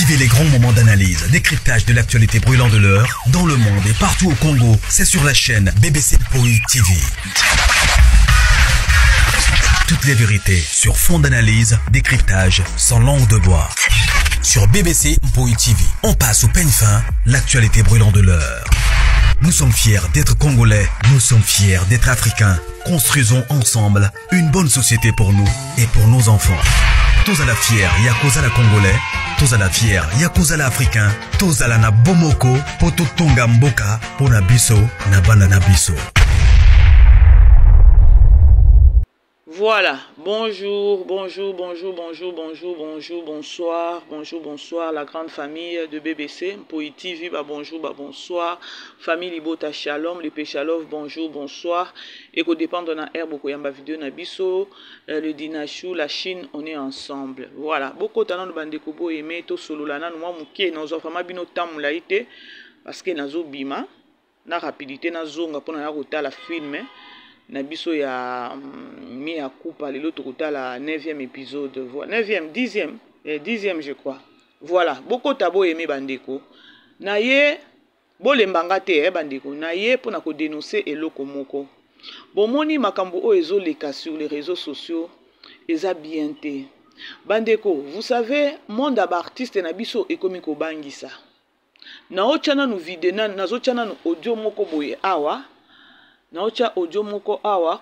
Vivez les grands moments d'analyse, décryptage de l'actualité brûlante de l'heure, dans le monde et partout au Congo. C'est sur la chaîne BBC Poi TV. Toutes les vérités sur fond d'analyse, décryptage, sans langue de bois. Sur BBC Mpoi TV, on passe au peigne fin l'actualité brûlante de l'heure. Nous sommes fiers d'être Congolais, nous sommes fiers d'être Africains. Construisons ensemble une bonne société pour nous et pour nos enfants. Tous à la fière, Yakoza la Congolais, tous à la fière, Yakoza la Africain, tous à la na Bomoko, Poto Tonga Mboka, Pona Biso, Nabana Nabiso. Voilà, bonjour, bonjour, bonjour, bonjour, bonjour, bonjour, bonsoir, bonjour, bonsoir, la grande famille de BBC, Mpoi TV, bah bonjour, bah bonsoir, famille Libota Shalom, les Péchalov, bonjour, bonsoir, et qu'au dépendre na air, beaucoup yamba vidéo na biso, euh, le Dinachou, la Chine, on est ensemble. Voilà, beaucoup talent de bande kobo aimé, to solo la nanu, moi mukie, nazo vraiment bino tamulaite, parce que nazo bima, na rapidité nazonga mpona ya kotala film na biso ya mm, mi ya kupa lelo tokotala 9e épisode 9e 10e 10e eh, je crois voilà bokota boyeme bandeko na ye bolemba nga te eh, bandeko na ye mpona kodenonse eloko moko bomoni makambo oyo ezoleka sur les réseaux sociaux eza bien te bandeko vous savez monde ya baartiste na biso ekomi kobangisa naotya nanu video nanu nazotya nanu audio moko boye awa naotya audio moko awa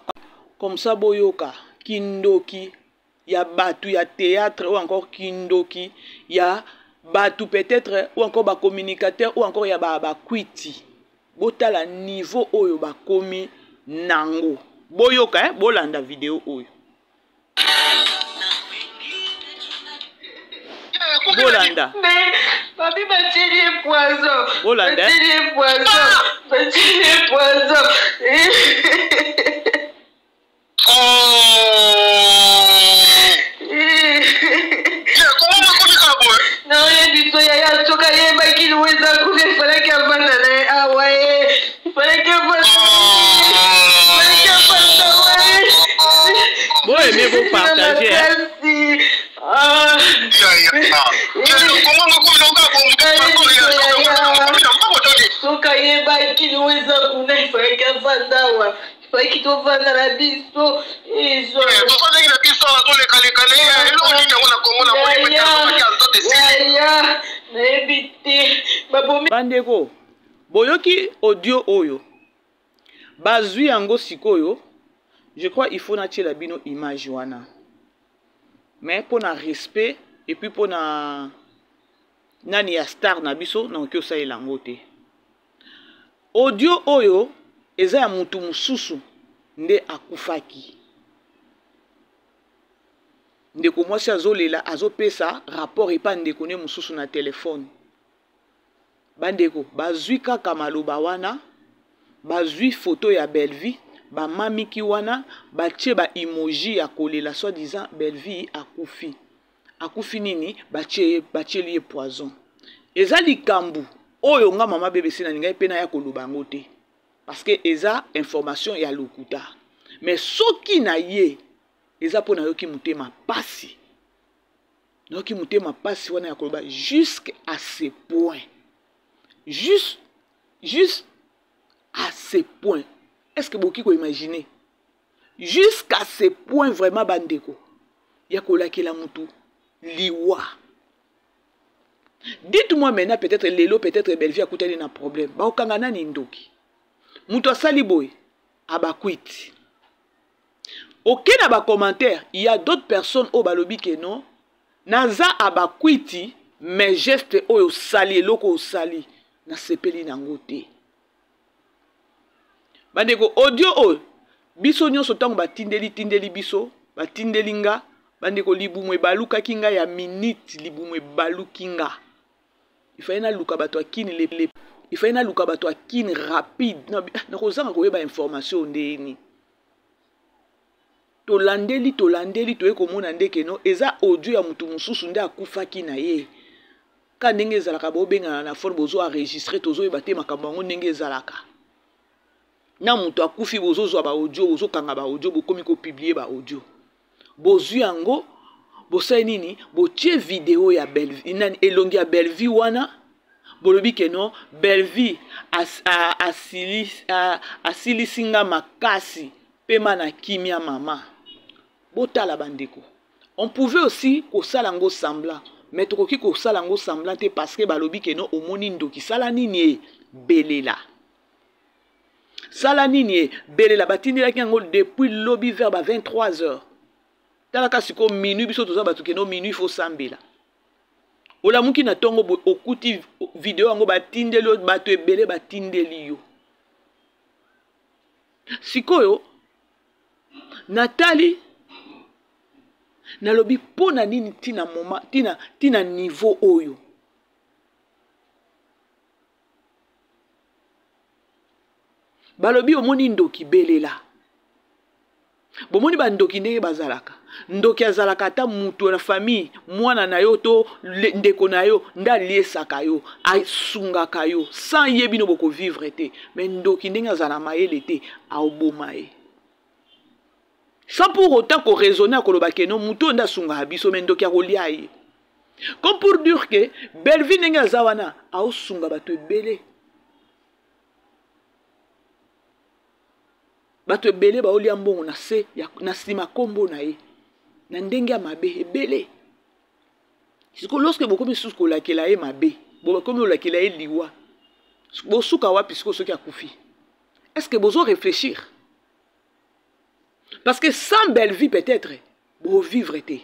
comme ça boyoka kindoki ya bato ya théâtre ou encore kindoki ya bato peut-être ou encore bacommunicateur ou encore ya bakwiti botala niveau oyo bakomi nango boyoka eh? bolanda video oyo bolanda babi batieli ye poison bolanda batieli ye poison batieli ye poison. Naoyebi so yaya soki ayebaki liwa eza kuna efalaki avanda na ye awa ye efalaki avanda efalaki avanda wa ye. Boyeme bopartage. Soki ayebaki liwa eza kuna efalaki avanda awa efalaki tovanda na biso. Tofandaki na biso awa tolekaleka na ye eloko nini yango na Kongo na Yaya nayebi te babomi. Bandeko boyoki audio oyo bazwi yango sikoyo je crois il faut natiela bino image wana mais mpo na respect et puis mpo na nani ya star na biso nakoki osalela yango te. Audio oyo eza ya mutu mususu nde akufaki. Ndeko mwasi azolela azopesa rapport epa ndeko ne mususu na telefone. Bandeko bazwi kaka maloba wana, bazwi photo ya Bellevue, bamamiki wana, batie ba emoji ya kolela soit disant Bellevue akufi. Akufi nini? Batie batieli ye poison. Eza likambo oyo nga mama BBC nalingaki mpe naya koloba yango te parce que eza information ya lokuta. Mais soki na ye eza mpo nayoki motema pasi, nayoki motema pasi wana ya koloba jusqu'à ce point, juste juste à ce point. Est-ce que bokoki koimaginer jusqu'à ce point vraiment bandeko ya kolakela mutu liwa? Dites-moi maintenant, peut-être lelo, peut-être Bellevue akutani na problème, bakokanga nani ndoki? Mutu asali boye abakwiti. Ok, na ba commentaire, il y a d'autres personnes oyo balobi ke non, naza abakwiti, mais geste oyo osali, eloko osali, nasepeli nango te. Bandeko, audio oyo biso nyonso ntango batindeli tindeli biso, batindeli nga, bandeko, libumu ebalukaki nga ya minute, libumu ebaluki nga. Ifai naluka bato ya kini le, le, ifai naluka bato ya kini rapide, nakozanga koyeba information ndeni. Tolandeli, tolandeli, toye komona ndeke no, eza audio ya mutu mosusu nde akufaki na ye. Ka ndenge ezalaka bobengana na phone, bozo enregistrer, tozoyeba te makambo yango ndenge ezalaka. Na mutu akufi bozozwa ba audio, bozokanga ba audio, bokomi ko publier ba audio. Bozwi yango, Bosali nini? Botie video ya Bellevue, nani, elongi ya Bellevue wana. Bolobi ke non, Bellevue asilisi nga makasi, pema na kimia mama. Botala bandeko, on pouvait aussi kosala ngo semblant, mais tokoki kosala ngo semblant te parce que balobi ke non, omoni ndoki, sala nini e belela, sala nini e belela. Batindelaki yango depuis lobi vers ba 23 heures. Talaka sikoyo minuit, biso toza bato keno minuit fo sambela. Olamuki na ntongo boye, okuti video yango batindeli yo, bato ebele batindeli yo. Sikoyo natali, nalobi mpo na nini tina moma, tina, tina niveau oyo? Balobi omoni ndoki, belela. Bomoni bandoki ndenge bazalaka. Ndoki azalaka ata mutu na famille, mwana na yo to ndeko na yo nde aliesaka yo, asungaka yo, sans ye bino bokovivre te. Mais ndoki ndenge azala mayele te, aoboma ye sans pour autant koraisonner, akoloba ke no, mutu oyo nde asungaka biso, mais ndoki akolia ye. Comme pour dire que Bellevue ndenge aza wana, aosunga bato ebele. Bato ebele baolia mbongo na se ya, na nsima kombo na ye na ndenge ya mabe ebele. Sikoyo lorsque bokomi susu kolakela ye mabe, bokomi kolakela ye liwa, bosuka wapi sikoyo soki akufi? Est ce que bozo réfléchir? Parce que sans Bellevue peut-être bovivre te.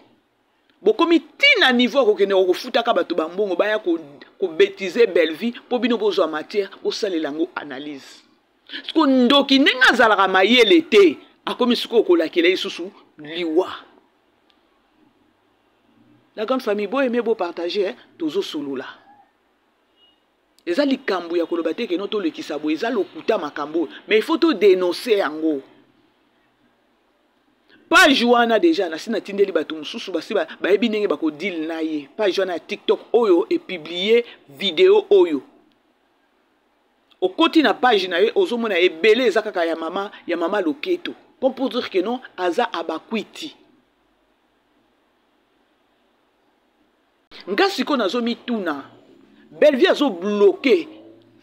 Bokomi ntina niveau ya kokende kofutaka bato bambongo baya kobetize Bellevue mpo bino bozwa matière, bosalela yango analyse. Siko ndoki ndenge azalaka mayele te, akomi sikoyo kolakela ye susu liwa. La grande famille, boyeme, bopartage, eh? Tozosolola. Eza likambo ya koloba te keno tolekisa boye, eza lokuta makambo oyo, mais il faut todénonce yango. Page wana deja nasi natindeli bato mosusu, basi bayebi ndenge bakodile na ye. Page wana ya TikTok oyo epublie video oyo, okoti na page na ye, ozomona ebele eza kaka ya mama, ya mama Loketo, comme pour dire que non, aza abakwiti. Nga sikoyo nazomituna, Bellevue azobloke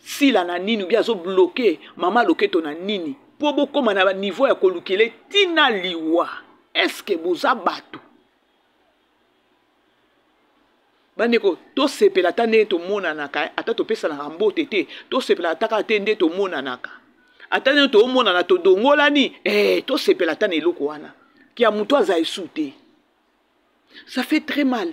Sila na nini, obi azobloke mama Loketo na nini, mpo bokóma na baniveau ya kolukela ntina liwa? Eske boza bato? Bandeko, tosepela ata ndenge tomonanaka, ata topesanaka mbote te, tosepela ata kaka te nde tomonanaka, ata ndenge tomonana todongolani, tosepela ata na eloko wana kia moto aza esu te. Ça fait très mal.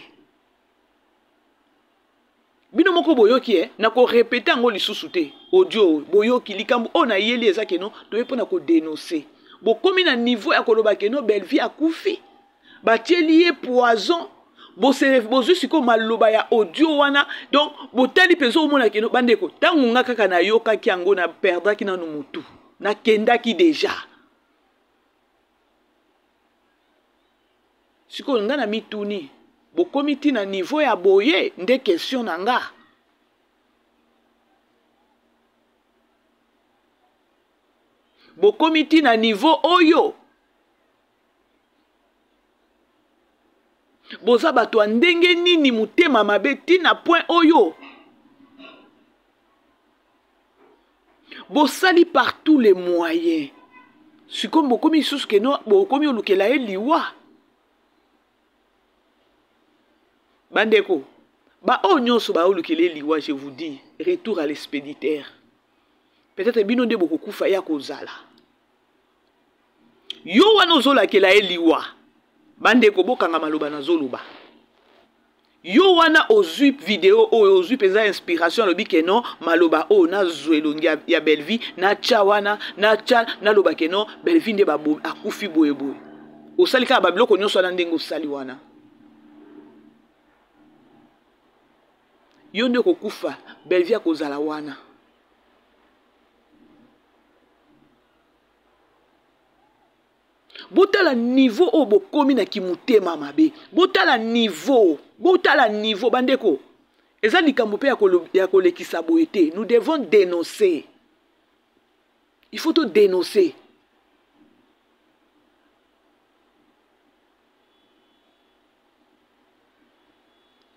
Bino moko boyoki, na korepete yango lisusu te. Audio boyoki likambo oyo nayeli eza keno toye mpona kodénonce. Bokomi na niveau ya koloba keno Bellevue akufi, batieli ye poison. Bozwi sikoyo maloba ya audio wana, donc botali mpenza, omona keno bandeko, ntango nga kaka nayokaki yango, na perdaki nanu motu, nakendaki deja. Sikoyo nga na mituni, bokomi ti na niveau ya boye? Nde question na nga. Bokomi ti na niveau oyo, boza bato ya ndenge nini? Motema mabe ti na point oyo? Bosali par tous les moyens, sikoyo bokomi lisusu keno bokomi olukela ye liwa. Bandeko, baoyo nyonso baolukela ye liwa, je vous dis, retour à l'expéditeur. Peut-être bino nde bokokufa ya kozala yo wana ozolakela ye liwa. Bandeko, bokanga maloba nazoloba. Yo wana ozwi video oyo, ozwi mpenza inspiration, alobi ke non, maloba oyo nazwa elongi ya Bellevue, natya wana, natya, naloba ke non, Bellevue nde akufi boyeboye. Osali kaka babiloko nyonso wana, ndenge osali wana, yo nde kokufa, Bellevue akozala wana. Botala niveau oyo bokomi na kimutema mabe. Botala niveau, botala niveau. Bandeko, eza likambo mpe ya kolekisa boye te. Nous devons dénoncer, il faut to dénoncer.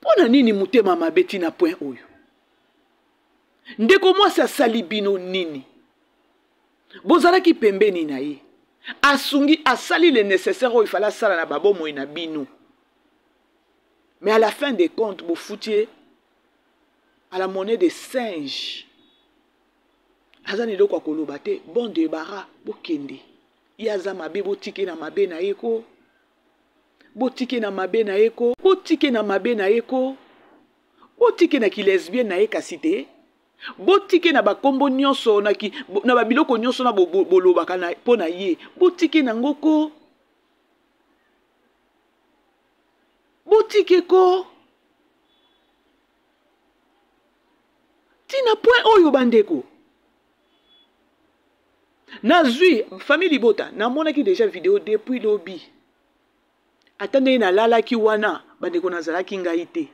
Mpo na nini motema mabe ti na point oyo? Ndeko mwasi asali bino nini? Bozalaki pembeni na ye, asungi, asali le nécessaire oyo ifale asala na babomoi na bino, mais à la fin des comptes bofuti ye à la monnaie de singe. Aza na eloko ya koloba te. Bon débarras, bokende. Ye aza mabe, botike na mabe na ye ko. Botike na mabe na ye ko. Botike na mabe na ye ko. Botike na ki lesbienne na ye kasi te. Botike na bakombo nyonso na ki na babiloko nyonso na bolobaka na mpo na ye. Botike na ngo ko. Botike ko. Tina point oyo bandeko. Nazwi famille libota, namonaki deja video depuis lobi. Ata ndenge nalalaki wana bandeko, nazalaki ngai te.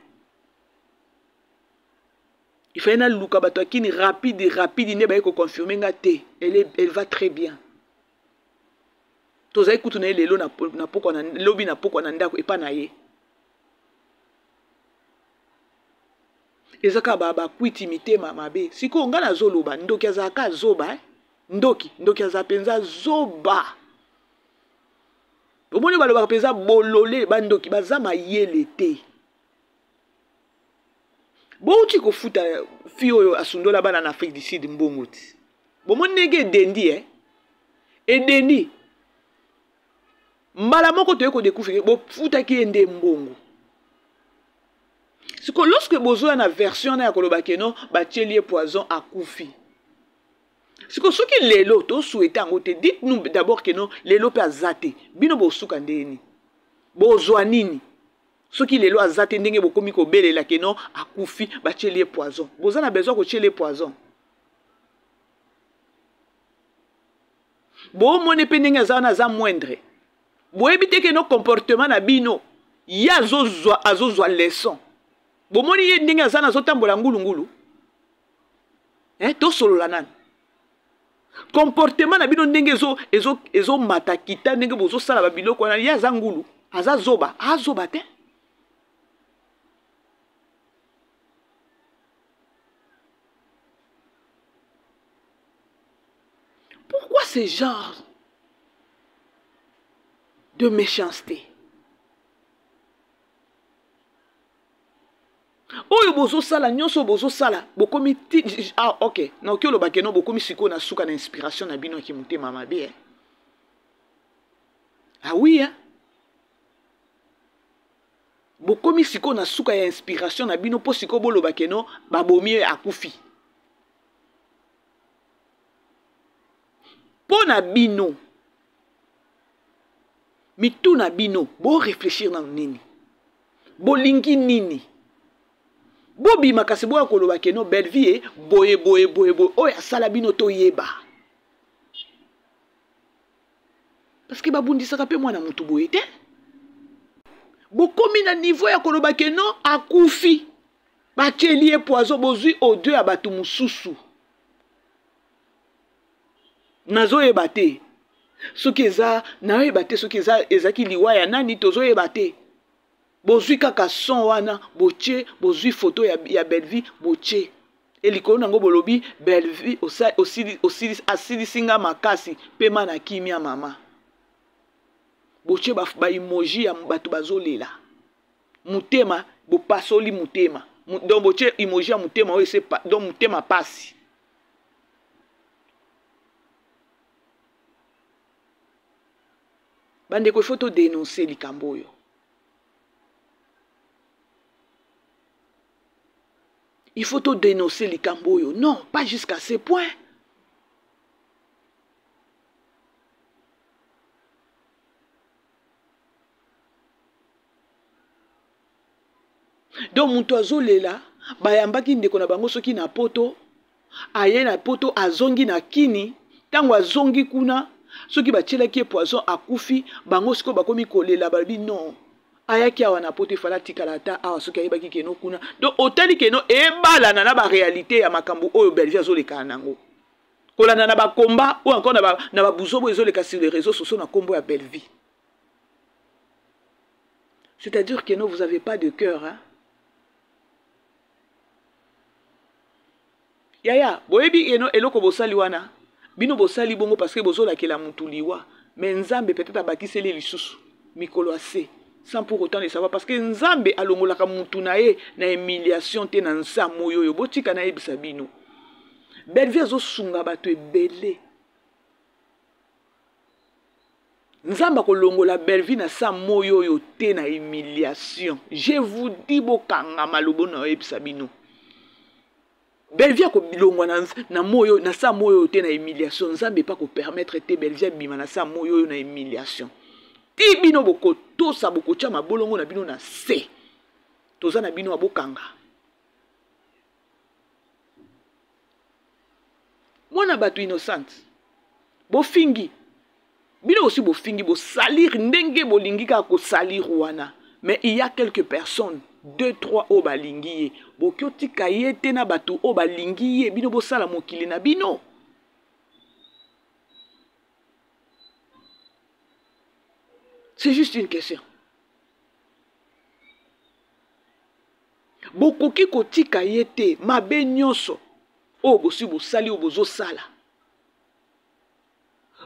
Il fallait naluka bato ya kini rapide rapide nde baye koconfirme nga te. Elle, elle va très bien. Tozali kutu na ye lelo na pokwa na lobi na pokwa na ndako epa na ye. Eza kaka ba bakwiti mitema mabe. Sikoyo ngai nazoloba ndoki azalaka zoba, eh? Ndoki, ndoki aza mpenza zoba. Omoni balobaka mpenza bolole, bandoki baza mayele te. Bouti kofuta fi oyo asundola bana na Afrique du Sud mbongo ti. Bomoni ndenge edendi, eh? Edendi. Mbala moko toye kodécouvrir bofutaki ye nde mbongo. Siko lorsque bozoya na version na ya koloba ke non batieli ye poison akufi. Siko soki lelo to souhaite yango te, dites-nous d'abord que non lelo pe aza te. Bino bosuka ndeni? Bozwa nini? Soki lelo aza te ndenge bokomi kobelela ke non akufi batieli ye poison. Boza na besoin kotiela ye poison? Bomoni pe ndenge aza wana aza moindre. Boyebi te ke no comportement na bino ye azozwa azozwa leçon. Bomoni ye ndenge aza na azotambola ngulu ngulu. Eh, tosolola nani? Comportement na bino ndenge ezo ezo ezo mata kita ndenge bozosala ba biloko wana, ye aza ngulu, aza zoba, azoba te. Pourquoi ce genre de méchanceté? Oyo bozosala nyonso bozosala bokomi ti ah ok nakoki oloba ke no bokomi sikoyo na suka na inspiration na bino ya kimotema mabe, eh? Ah oui, hein? Bokomi sikoyo na suka ya inspiration na bino mpo sikoyo boloba ke no babomi ye akufi. Mpo na bino mitu na bino bo réfléchir nanu nini, bolingi nini, bobima kasi boya koloba ke no Bellevue boye boye boye boye oyo asala bino toyeba, parce que babundisaka pe mwana mutu boye te. Bokomi na niveau ya koloba ke no akufi, batieli ye poison, bozwi audio ya bato mosusu. Nazoyeba te soki eza, nayoyeba te soki eza ezalaki liwa ya nani, tozoyeba te. Bozwi kaka son wana botie, bozwi photo ya Bellevue botie, e likolo nango bolobi Bellevue asilisi nga makasi, pema na kimia mama. Botie ba emoji ya bato bazolela motema, bopasoli motema, donc botie emoji ya motema oyo ese, donc motema pasi. Bandeko, il faut to dénoncer likambo oyo. Il faut to dénoncer likambo oyo. Non, pas jusqu'à ce point. Donc moto azolela, bayambaki ndeko na bango soki na poto, aye na poto azongi na kini, ntango azongi kuna soki batielaki ye poison akufi, bango sikoyo bakomi kolela, balobi non, ayaki awa na poto efala atikala ata awa soki ayebaki keno kuna. Donc otali keno ebalana na ba réalité ya makambo oyo Bellevue azolekana nango, kolanda na ba combat ou encore na ba buzobo ezoleka sur les réseaux sociaux na kombo ya Bellevue. C'est-à-dire que non, vous avez pas de cœur, hein? Yaya, boyebi eno eloko bosali wana? Bino bosali bongo parce que bozolakela mutu liwa, mais Nzambe peut-être abakiseli lisusu mikolo ase sans pour autant le savoir, parce que Nzambe alongolaka mutu na ye na humiliation te na nsa moyo oyo. Botika nayebisa bino, Bellevue azosunga bato ebele. Nzambe akolongola Bellevue na sa moyo oyo te na humiliation. Je vous dis, bokanga malobo na oyebisa bino. Bellevue akolongwa na, na moyo na sa moyo oyo te na humiliation. Nzambe epa kopermettre te Bellevue abima na sa moyo oyo na humiliation. Ti bino bokotosa, bokotya mabolongo na bino na se. Toza na bino abokanga. Mwana bato innocente. Bofingi. Bino aussi bofingi, bosalir ndenge bolingi kaka kosalir wana. Mais il y a quelques personnes, 2, 3 oyo balingi ye. Boki otika ye te na bato oyo balingi ye. Bino bosala mokili na bino. C'est juste une question. Bokoki kotika ye te mabe nyonso oyo bosi bosali oyo bozosala.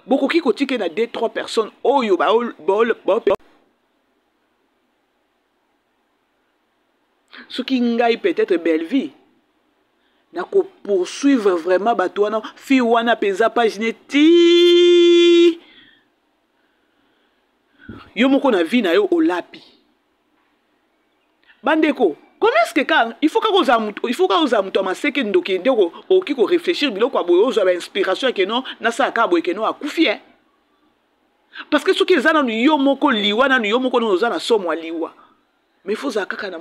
Bokoki kotika na 2, 3 personnes oyo ba, ba, ba, soki ngai peut-être Bellevue na ko poursuivre vraiment bato wana, fille wana penza page ne ti yo moko na vie na yo olapi. Bandeko, comment est-ce que quand il faut kaka ozala mutu, il faut kaka ozala mutu ya maseke ndoki nde okoki ko réfléchir biloko ya boye, ozwa ba inspiration ya keno nasala kaka boye keno akufi, hein? Parce que soki eza nanu yo moko liwa, nanu yo moko nanu oza na somo ya liwa. Mais il faut ozala kaka na,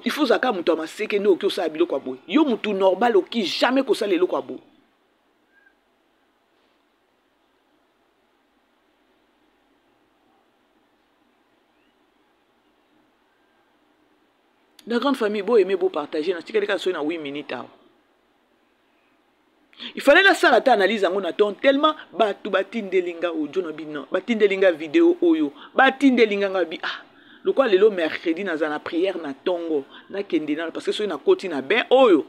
il faut ozala kaka mutu ya maseke nde okoki osala biloko ya boye. Yo mutu normal okoki jamais kosala eloko ya boye. La grande famille, bo aimer, bo partager, na tikali kaka soki na 8 minutes awa. Il fallait la sala ta analyse yango na ton tellement bato batindeli nga audio na bino, batindeli nga vidéo oyo, batindeli nga nga bi ah lokwa lelo mercredi naza na prière na tongo, nakende nano parce que soki nakoti na bain oyo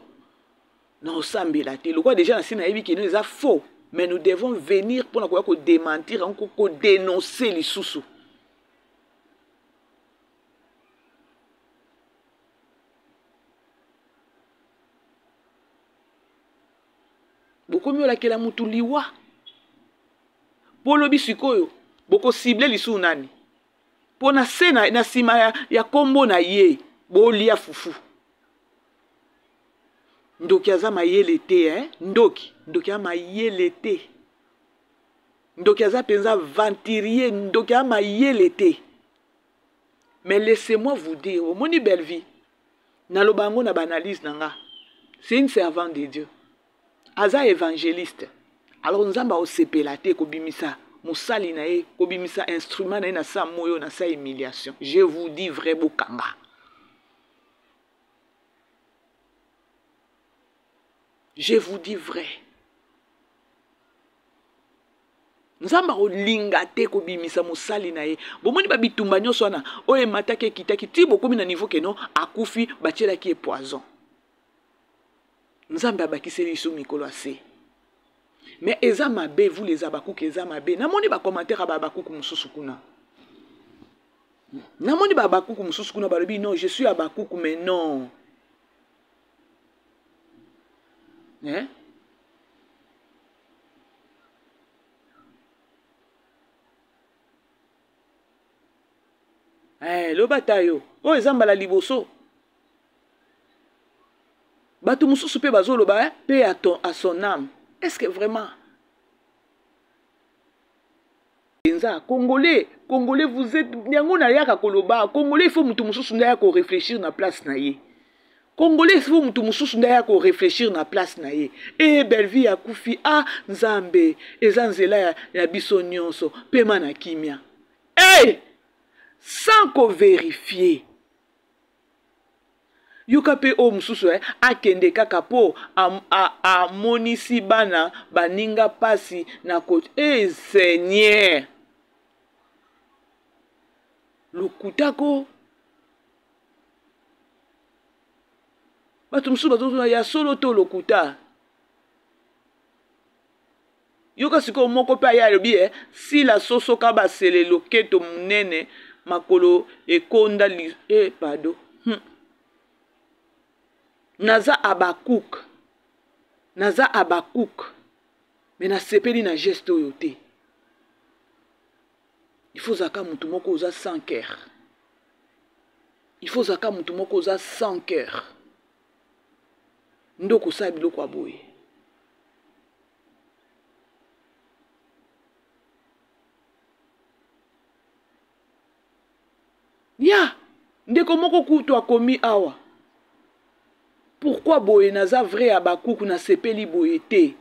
na osambela te, lokwa déjà na si nayebi keno eza faux, mais nous devons venir pona koya ko démentir yango, ko dénoncer lisusu. Bokomi olakela mutu liwa po lobi sikoyo bokosible lisusu nani po na se na, na sima ya, ya kombo na ye bolia fufu. Ndoki aza mayele te, hein? Ndoki, ndoki aza mayele te. Ndoki aza penza aventurier, ndoki aza mayele te. Mais laissez-moi vous dire, omoni Bellevue, naloba yango na ba analyse na nga. C'est une servante de Dieu. Aza évangéliste. Alors Nzambe osepela te kobimisa mosali na ye, kobimisa instrument na ye na sa moyo, na sa humiliation. Je vous dis vrai, bokanga. Je vous dis vrai. Nzambe akolinga te kobimisa mosali na ye. Bomoni ba bitumba nyonso wana oyo emataki ekitaki ti bokomi na niveau keno akufi, batielaki ye poison. Nzambe abakiseli biso mikolo ase. Mais eza mabe, vous les abakuku, eza mabe. Namoni ba commentaire ya ba abakuku mosusu kuna. Namoni ba abakuku mosusu kuna balobi non, je suis abakuku mais non. Hein? Eh, loba ta yo. Oyo eza mbala liboso. Bato mosusu pe bazoloba, eh, paix à ton, à son âme. Est-ce que vraiment Penza, Congolais, Congolais, vous êtes, yango na yaka koloba, Congolais, il faut mutu mosusu nde aya ko réfléchir na place na ye. Congolais, il faut mutu mosusu nde aya ko réfléchir na place na ye. Eh, Bellevue akufi, ah, Nzambe, eza nzela ya biso nyonso, pema na kimia. Eh, sans ko vérifier. Yoka pe oyo mosusu, eh, akende kaka po amonisi bana baninga pasi na ko, eh, Seigneur. Lokuta ko. Bato mosusu bazozona ya solo to lokuta. Yoka sikoyo moko mpe aye alobi e sila soso ka basele loketo monene makolo ekonda li e pardon. Naza Habakuk. Naza Habakuk. Mais nasepeli na geste oyo te. Il faut ozalaka motu moko oza sans cœur. Il faut ozalaka motu moko oza sans cœur. Nde okosala biloko ya boye. Ya ndeko moko kutu akomi awa. Pourquoi boye naza vrai Habacuc nasepeli boye te?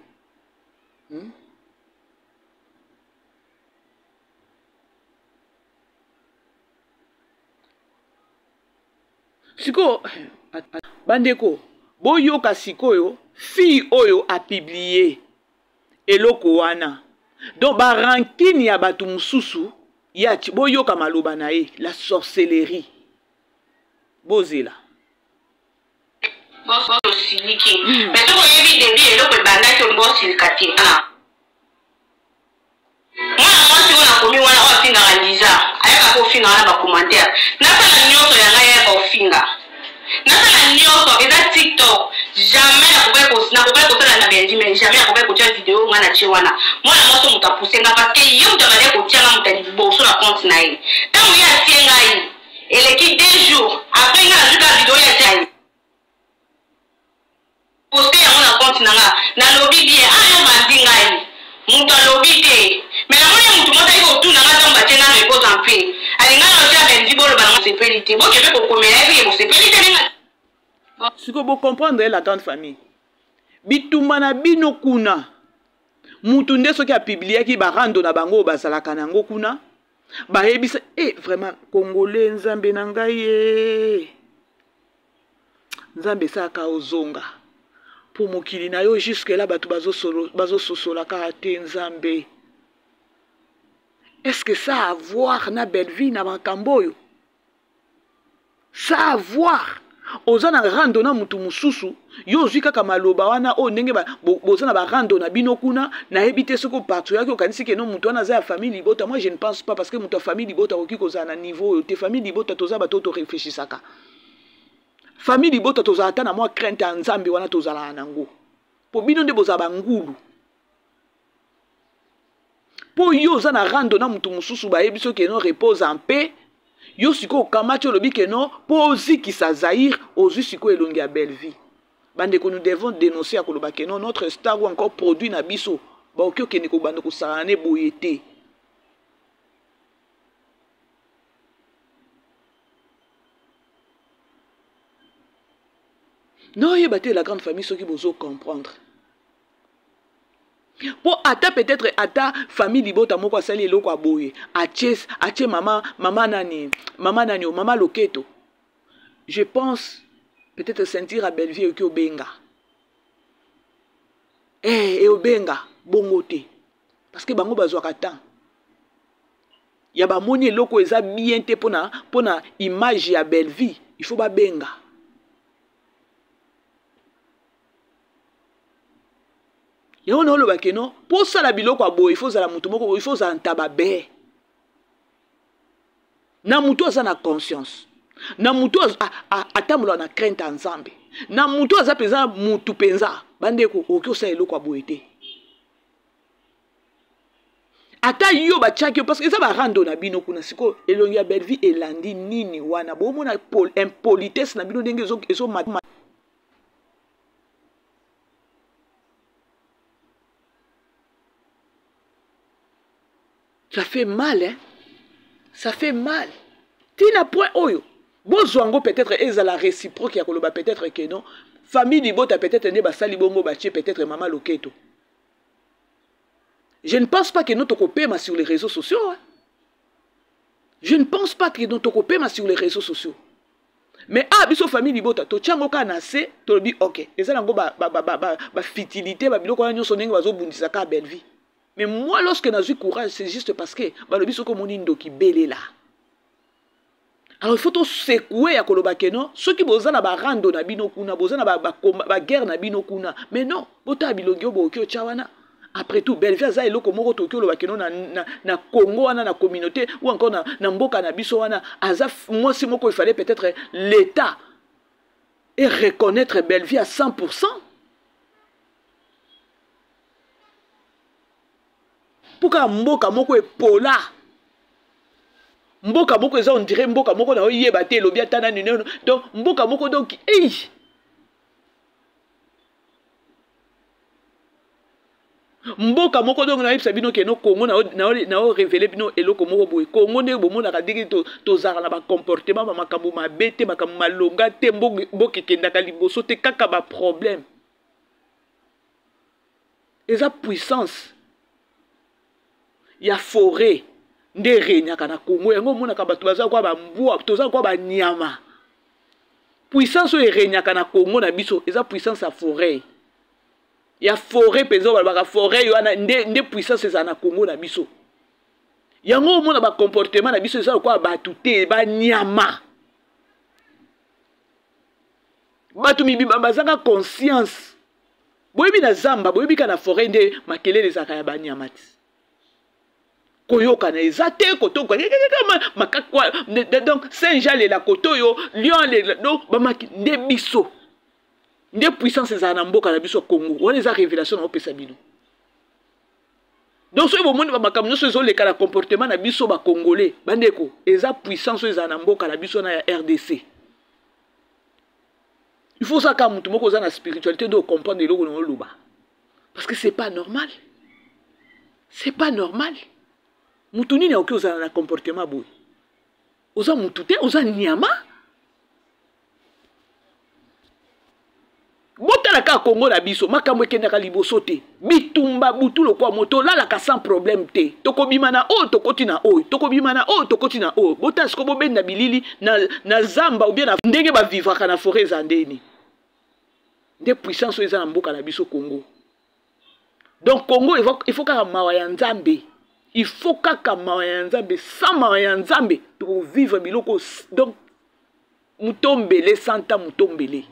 Sikoyo bandeko boyoka sikoyo fille oyo a publier eloko wana donc ba rancune ya bato mosusu ya boyoka maloba na ye la sorcellerie bozela osiliki mais soki oyebi debut eloko ebandaki olingi osilika te. Mwana mwasi oyo nakomi wana oyo afingaka Liza ayaka kofinga wana ba commentaire nasala nioso ya ngai ayaka kofinga nasala nioso eza tiktok jamais nakokaki nakokaki kosala na Benji mais jamais nakokaki kotia video ngai natie wana mwana mwasi oyo moto apuse nga parce que ye moto abandaki kotia nga moto ya liboso na compte na ye ntango ye atie ngai eleki deux jours après ngai nazwi kaka video ye atie poste yango na compte na nga nalobi bien ah yo bandi ngai mutu alobi te mais namoni mutu moko ayaki kotuna nga ntango batie nano ekoza mpe alinga na otia benzi boloba na bosepeli te boke mpe kokomela ye mpe bosepeli te ndenge sikoyo bocomprendre la grande famille bitumba na bino kuna mutu nde soki apibliaki barando na bango oyo bazalaka na yango kuna bayebisa e eh, vraiment congolais nzambe na ngai e eh. Nzambe esalaka ozonga po mokili na yo jusque là bato bazososola kaka te nzambe est ce que ça a à voir na belle vie na makambo oyo ça a à voir oza na rando na mutu mosusu yo ozwi kaka maloba wana oyo ndenge boza na barando na bino kuna nayebi te soki opatuyaki okanisi keno motu wana aza ya famille libota moi je ne pense pas parce que moto ya famille libota akoki kozala na niveau oyo te famille libota toza bato oyo toreflechisaka famille libota tozala ata na mwa crainte ya nzambe wana tozalaka nango mpo bino nde bozala bangulu mpo yo oza na rando na motu mosusu bayebi soki eno repose en paix yo sikoyo okamati olobi keno mpo ozikisa zaire ozwi sikoyo elongi ya bellevie bandeko nous devons dénoncer ya koloba keno notre star ou encore produit na biso baoki okende kobanda kosakana ne boye te naoyeba te la grande famille soki bozo comprendre mpo ata peut-être ata famille libota moko asali eloko ya boye atie atie mama mama nani mama nani o mama loketo je pense peut-être ceinture ya bellevie oki obenga eh eobenga bongo te parce que bango bazwaka temps ya bamoni eloko eza bien te pona pona image ya bellevie il faut babenga yango na oloba keno mpo osala biloko ya boye ifo ozala motu moko ifo ozala ntaba be na motu aza na conscience na motu atambola na crainte ya nzambe na motu aza mpenza motu mpenza bandeko okoki osala eloko ya boye te ata yo batiaki yo parce que eza barando na bino kuna sikoyo elongi ya bellevie elandi nini wana bomona impolitesse na bino ndenge ezo ça fait mal hein? Ça fait mal tina point oyo bozwa yango peut-être ezala réciproque ya koloba peut-être que non famille libota peut-être nde basali bongo batie peut-être mama loketo je ne pense pas que nous tokopema sur les réseaux sociaux hein? Je ne pense pas que nous tokopema sur les réseaux sociaux mais ah biso famille libota totia yango kaka na se tolobi ok eza nango bafitilité ba, ba, ba, ba babiloko wana nyonso ndenge bazobundisa kaka bellevie mais moi lorsque nazwi courage c'est juste parce que balobi soki omoni ndoki belela alors il faut tosekoue ya koloba ke non soki boza na barando na bino kuna boza na baguerre ba, ba na bino kuna mais non botala bilongi oyo bokoki otya wana. Après tout, Bellevue aza eloko moko tokoki oloba keno na, na, na Congo wana, na communauté ou encore na, na mboka na biso wana, aza mwasi moko, il fallait peut-être l'État et reconnaître Bellevue à 100%. Mpo kaka mboka moko epola, mboka moko eza on dirait mboka moko na oyeba te elobi ata nani neno, donc mboka moko donc ei mboka moko donc nayebisa bino ke no Congo nao révélé bino eloko moko boye. Congo ndenge bomonaka ndenge tozalaka na bacomportement bamakambo mabe te, makambo malonga te, mboka ekendaka liboso te, kaka baproblème. Eza puissance ya forêt nde eregnaka na Congo. Yango omonaka bato baza kwa bambwa, toza kwa banyama. Puissance oyo eregnaka na Congo na biso eza puissance ya forêt, ya forêt mpenza. Oyo balobaka forêt wana nde, nde puissance ezala na Congo na biso. Yango omona bacomportement na biso eza lokola bato te, banyama. Bato mibimba bazanga conscience. Boyebi na zamba, boyebi ka na forêt nde makelele ezalaka ya banyama ti. Koyokana eza te, kotoka makakwa, donc singe alela koto oyo, lion alela, donc bamaki nde biso. Nde puissance ezala na mboka na biso Congo. Wana eza révélation na opesa bino. Donc soki bomoni ba makambo nyonso ezoleka na comportement na biso ba Congolais, bandeko, eza puissance oyo ezala na mboka na biso na ya RDC. Il faut ça kaka mutu moko oza na spiritualité de comprendre eloko na oloba. Parce que c'est pas normal. C'est pas normal. Mutu nini akoki ozala na comportement boye? Oza mutu te, oza nyama. Botala kaka Congo na biso, makambo ekendaka liboso te. Bitumba butu lokwa moto, olalaka sans problème te. Tokobima na oyo, tokoti na oyo, tokobima na oyo, tokoti na oyo. Botala sikoyo bobenda bilili na, na zamba ou bien na ndenge bavivraka na forêt eza ndeni. Nde puissance oyo eza na mboka na biso Congo. Donc Congo il faut kaka mawa ya Nzambe. Il faut kaka mawa ya Nzambe. Sans mawa ya Nzambe, tokovivre biloko donc mutombele santa mutombele.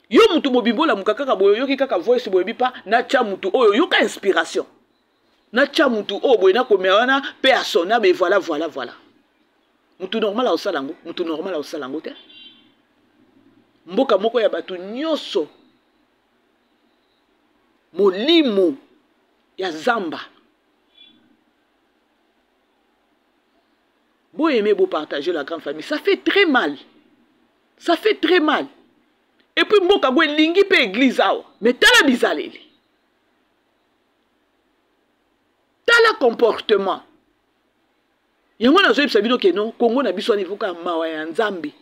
Yo mutu mobimba olamuka kaka boye, oyoki kaka voice boyebi pa natya mutu oyo, yoka inspiration natya mutu oyo boye nakomela wana pe asona be, voilà voilà voilà. Mutu normal aosala yango, mutu normal aosala yango te. Mboka moko ya bato nyonso molimo ya zamba. Bo aimer, bo partager la grande famille. Ça fait très mal. Ça fait très mal. Et puis mboka go elingi pe église awa. Mais tala bizaleli. Tala comportement. Yango nazoyebisa bino ke non, Congo na biso wana evoka mawa ya Nzambe.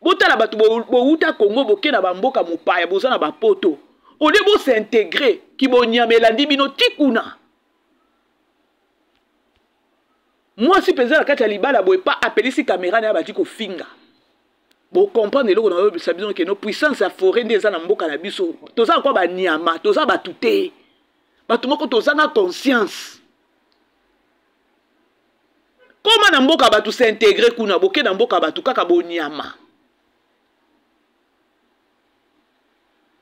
Botala bato bowuta Congo boke na bamboka mopaya, boza na bapoto. Au lieu bo s'intégrer, kibonyama elandi bino ti kuna. Mwasi mpenza na kati ya libala boye pa apelisi kamera na ye abandi kofinga. Bo comprendre eloko na oyebisa bino ke no puissance ya forêt nde eza na mboka na biso. Toza kwa banyama, toza bato te. Bato moko tozanga conscience. Koma na mboka bato s'intégrer kuna, boke na mboka bato kaka bonyama.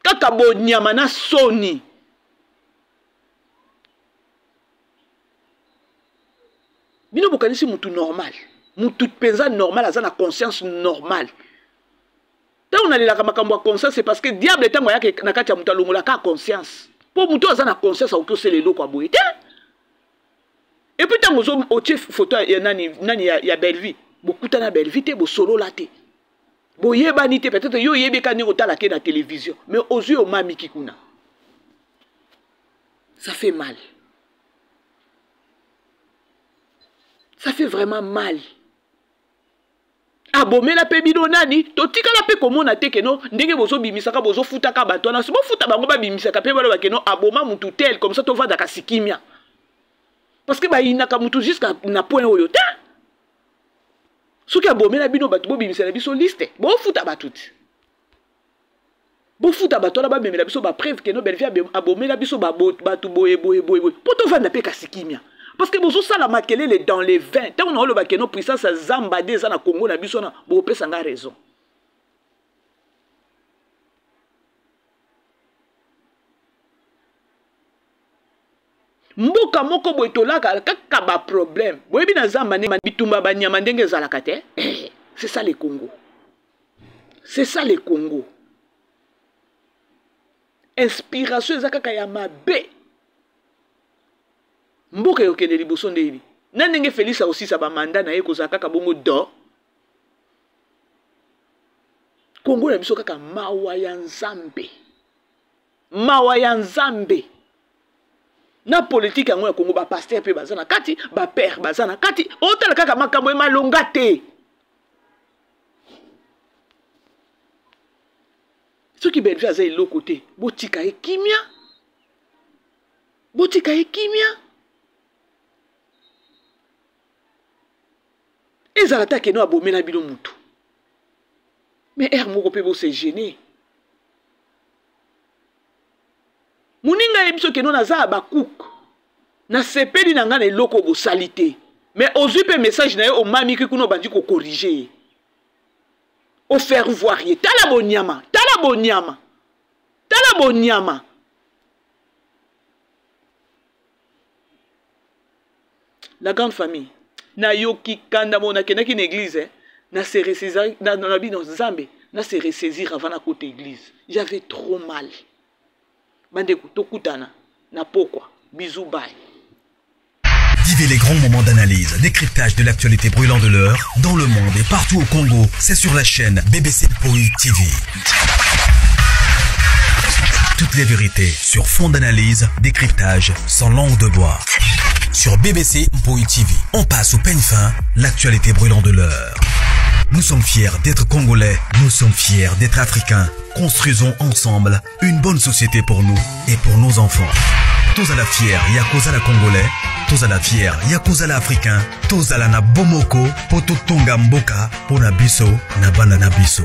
Kaka bonyama na soni. Bino bokanisi mutu normal, mutu mpenza normal aza na conscience normale. Ntango nalelaka makambo ya conscience, c'est parce que diable ntango ayaka na kati ya mutu alongolaka conscience. Mpo mutu aza na conscience akoki osala eloko ya boye te. Et puis ntango ozo otie photo ya nani, nani ya, ya Bellevue, bokutana Bellevue te, bosolola te, boyebani te, peut-être yo oyebi kaka ndenge otalaka ye na télévision, mais ozwi omamiki kuna. Ça fait mal. Ça fait vraiment mal. Abomela pe bino nani, totikala pe komona te keno ndenge bozobimisaka, bozofutaka bato wana, bofuta bango babimisaka pe baloba keno aboma mutu tel, comme ça tovandaka sikimia. Parce que bayinaka mutu jusqu'à na point oyo te. Soki abomela bino bato, bobimisela biso liste, bofuta bato te. Bofuta bato wana bamemela biso ba preuve keno Bellevue abomela biso bato boye boye boye boye, po tovanda pe kasi kimia. Parce que bozosala makelele dans les vins. Ntango naoloba keno puissance ya zamba nde eza na Congo na biso na, bopesa nga raison. Mboka moko boye tolaka kaka ba problème. Boyebi na zamba nde bitumba ba nyama ndenge ezalaka te. Eh, c'est ça le Congo. C'est ça le Congo. Inspiration eza kaka ya mabe. Mboka ekokende liboso nde nini? Na ndenge Felix akosisa ba mandat na ye kozala kaka bongo do. Congo na biso kaka mawa ya Nzambe. Mawa ya Nzambe. Na politique yango ya Congo ba pasteur pe baza na kati, ba père baza na kati, otala kaka makambo emalonga te. Soki Bellevue aza eloko te, botika ye kimia. Botika ye kimia. Ezala ta keno abomela bino mutu. Mais heure moko pe bo se gêner. Moninga ayebi biso keno naza Habacuc. Nasepeli na ngai na eloko bosali te. Mais ozwi pe message na ye omamiki kuna obandi ko corriger ye. O faire voir ye. Tala bonyama, tala bonyama. Tala bonyama. La grande famille. Nayoki kanda moko nakendaki na église eh. Na se ressaisir na na bino Nzambe na se ressaisir avant na kota église. J'avais trop mal. Bandeko tokutana na pokwa. Bisous bye. Vivez les grands moments d'analyse, décryptage de l'actualité brûlante de l'heure, dans le monde et partout au Congo. C'est sur la chaîne BBC Poi TV. Toutes les vérités sur fond d'analyse, décryptage, sans langue de bois. Sur BBC Mpoi TV, on passe au peigne fin l'actualité brûlante de l'heure. Nous sommes fiers d'être Congolais, nous sommes fiers d'être Africains. Construisons ensemble une bonne société pour nous et pour nos enfants. Tous à la fière, Yakoza la Congolais, tous à la fière, Yakoza la Africain, tous à la na Bomoko, Poto Tonga Mboka, Pona Biso, na Bana na Biso.